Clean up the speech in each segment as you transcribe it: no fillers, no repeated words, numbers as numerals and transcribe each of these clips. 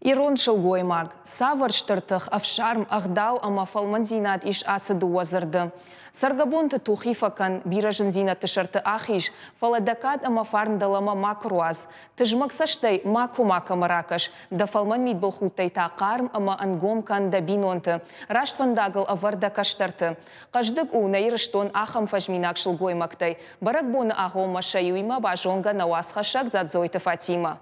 Ирон сылгоймаг, цавӕр стыр тых, ӕфсарм, ӕгъдау ӕмӕ фӕлмӕндзинад ис ацы дыууӕ дзырды. Цӕргӕбонты тухи фӕкӕн, бирӕ зындзинӕдты сӕрты ахиз, фӕлӕ дӕ кад ӕмӕ фарн дӕлӕмӕ макуы руадз. Тызмӕг цӕстӕй макуы макӕмӕ ракӕс, дӕ фӕлмӕн мидбылхудтӕй та хъарм ӕмӕ ӕнгом кӕн дӕ бинонты, раст фӕндагыл ӕвӕр дӕ кӕстӕрты. Хъӕздыг у нӕ Ирыстон ахӕм фӕзминаг сылгоймӕгтӕй. Бӕрӕгбоны агъоммӕ сӕ иуимӕ базонгӕ нӕ уацхӕссӕг Дзадзойты Фатимӕ.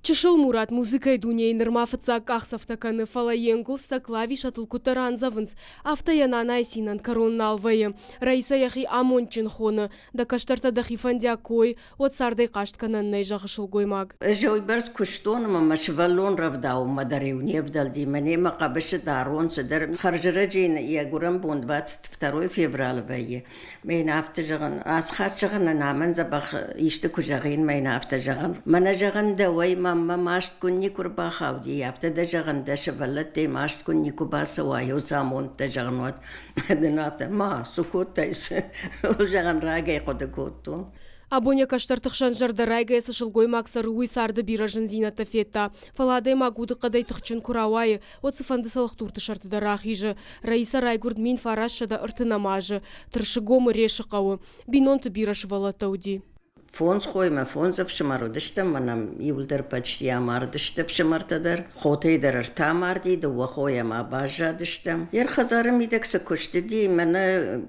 Чысыл Мурат музыкӕйы дунейы нырма фыццаг къахдзӕфтӕ кӕны, фӕлӕ йе нгуылдзтӕ клавишӕтыл куыддӕр андзӕвынц, афтӕ йӕ нанайы цинӕн кӕрон нал вӕййы. Раисӕ йӕхи амондджын хоны, дӕ кӕстӕртӕ дӕхи фӕндиаг куы уой, уӕд цардӕй хъаст кӕнӕн нӕй, зӕгъы сылгоймаг. Ӕз уыйбӕрц куыстон ӕмӕ мӕ сывӕллон рӕвдауынмӕ дӕр-иу не вдӕлди, мӕнӕ мӕ хъӕбысы дарон цыдӕр. Хӕрзӕрӕджы йын йӕ гуырӕн бон 22 февралы вӕййы. Мӕ йын афтӕ зӕгъын, ацы хатт зӕгъын, нана дзӕбӕх исты куы зӕгъин, мӕ йын афтӕ зӕгъын. Мӕнӕ зӕгъын дӕуӕй мӕнмӕ маст куы никуы рбахауди, афтӕ дӕ зӕгъын, дӕ сывӕллӕттӕй маст куы никуы бацӕуа, уыцы амонд дӕ зӕгъын уӕд. Дын афтӕ, ма, цы кодтай, цы? Зӕгъын, рагӕй хъуыды кодтон. Абон йӕ кӕстӕрты хсӕн зӕрдӕрайгӕ цы сылгоймаг цӕры, уый царды бирӕ зындзинӕдтӕ федта. Фӕлӕ адӕймаг удыхъӕдӕй тыхджын куы рауайы, уӕд цыфӕнды цӕлхдурты сӕрты дӕр рахизы. Раисӕ райгуырд 1930 азы Тырсыгомы Ресы хъӕуы. Бинонты бирӕ сывӕллӕттӕ уыди. Фондз хоймӕ фондз ӕфсымӕр уыдыстӕм, мӕнӕ иуылдӕр почти амардысты ӕфсымӕртӕ дӕр. Хотӕй дӕр ӕртӕ амарди, дыууӕ хойӕ ма баззадыстӕм. Йе хӕдзары мидӕг цы куыст уыди, мӕнӕ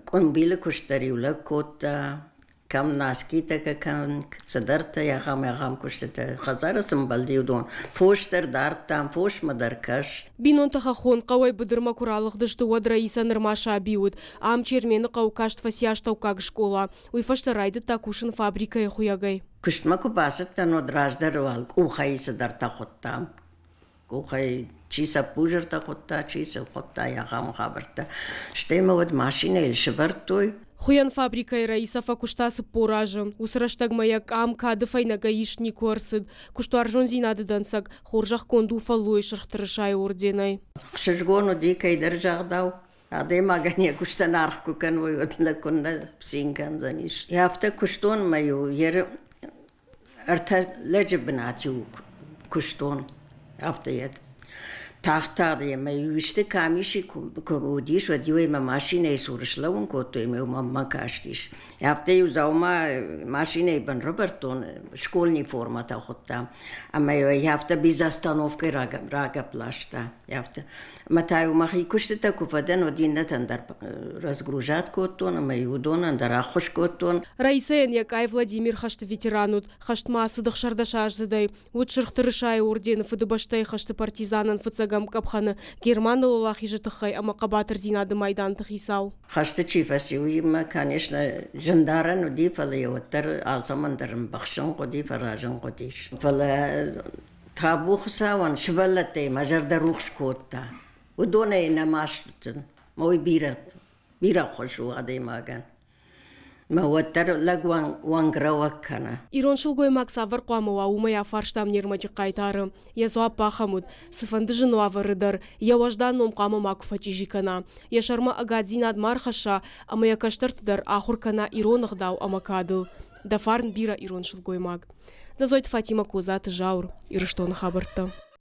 къуымбилы куыст дӕр иу лӕг кодта, кӕм наскитӕ кӕм цыдӕртӕ, ахӕм ахӕм куыстытӕ. Хӕдзары цы мбӕлди, уыдон. Фос дӕр дардтам, фосмӕ дӕр кӕс. Бинонтӕ хӕххон хъӕуӕй быдырмӕ куы ралыгъдысты, уӕд Раисӕ нырма саби уыд. Ам Чермены хъӕуы каст фӕци астӕуккаг скъола. Уый фӕстӕ райдыдта кусын фабрикӕйы хуыйӕгӕй. Куыстмӕ куы бацыдтӕн, уӕд раздӕр уал къухӕй цыдӕртӕ хуыдтам. Къухӕй чи цӕппузыртӕ хуыдта, чи цы хуыдта, ахӕм хабӕрттӕ. Стӕй мӕ уӕд машинӕйыл сӕвӕрдтой. Хуыйӕн фабрикӕйы Раисӕ фӕкуыста 40 азы. Уыцы рӕстӕгмӕ йӕ къам кады фӕйнӕгӕй ист никуы ӕрцыд. Куыстуарзондзинады дӕнцӕг хорзӕхгонд у фӕллойы Сырх Тырысайы орденӕй. Ӕхсызгон уыди кӕйдӕр загъдау, Адӕймагӕн йӕ куыстӕн аргъ куы кӕной, уӕд лӕг куыннӕ цин кӕндзӕнис. Афтӕ куыстон ӕмӕ-иу ӕртӕ лӕджы бынат-иу куыстон, афтӕ йед. Тагъд-тагъд ӕмӕ-иу исты камиси куы уыдис, уӕд-иу ӕй мӕ машинӕйы цур слӕууын кодтой ӕмӕ-иу мӕнмӕ кастис. Афтӕ-иу дзаума машинӕйы бын рывӕрдтон, школьный формӕтӕ хуыдтам, ӕмӕ-иу ӕй афтӕ без остановкӕй рагӕпп ласта. Афтӕ. Ӕмӕ та-иу мӕхи куыстытӕ куы фӕдӕн, уӕд иннӕтӕн дӕр разгружать кодтон ӕмӕ-иу уыдонӕн дӕр ӕххуыс кодтон. Раисӕйӕн йӕ къай Владимир хӕсты ветеран уыд. Хӕстмӕ ацыд 16-аздзыдӕй. Уыд Сырх Тырысайы ордены Фыдыбӕстӕйы хӕсты партизанӕн фыццӕгӕм къӕпхӕны Германы уӕлахизы тыххӕй ӕмӕ хъӕбатырдзинады майданты хицау. Хӕсты чи фӕци, уыимӕ, конечно, зындарӕн уыди, фӕлӕ йӕ уӕддӕр алцӕмӕн дӕр ӕмбӕхсын хъуыди, фӕразын хъуыдис. Фӕлӕ Табу Хуыцауӕн, сывӕллӕттӕй мӕ зӕрдӕ рухс кодта. Уыдонӕй нӕ маст уыдтӕн, мӕ уый бирӕ, бирӕ ӕххуыс у адӕймагӕн. Мӕ уӕддӕр лӕг уӕнгрӕуӕг кӕны. Ирон сылгоймаг цавӕр хъуамӕ уа, уымӕй афарстам не рмӕджы хъайтары. Йӕ дзуапп ахӕм уыд, цыфӕнды зын уавӕры дӕр йӕ уӕздан ном хъуамӕ макуы фӕчъизи кӕна, йӕ сӕрмӕ ӕгаддзинад ма рхӕсса ӕмӕ йӕ кӕстӕрты дӕр ахуыр кӕна ирон ӕгъдау ӕмӕ кадыл. Дӕ фарн бирӕ ирон сылгоймаг. Дзӕзойты Фатимӕ, Козаты Зауыр, Ирыстоны хабӕрттӕ.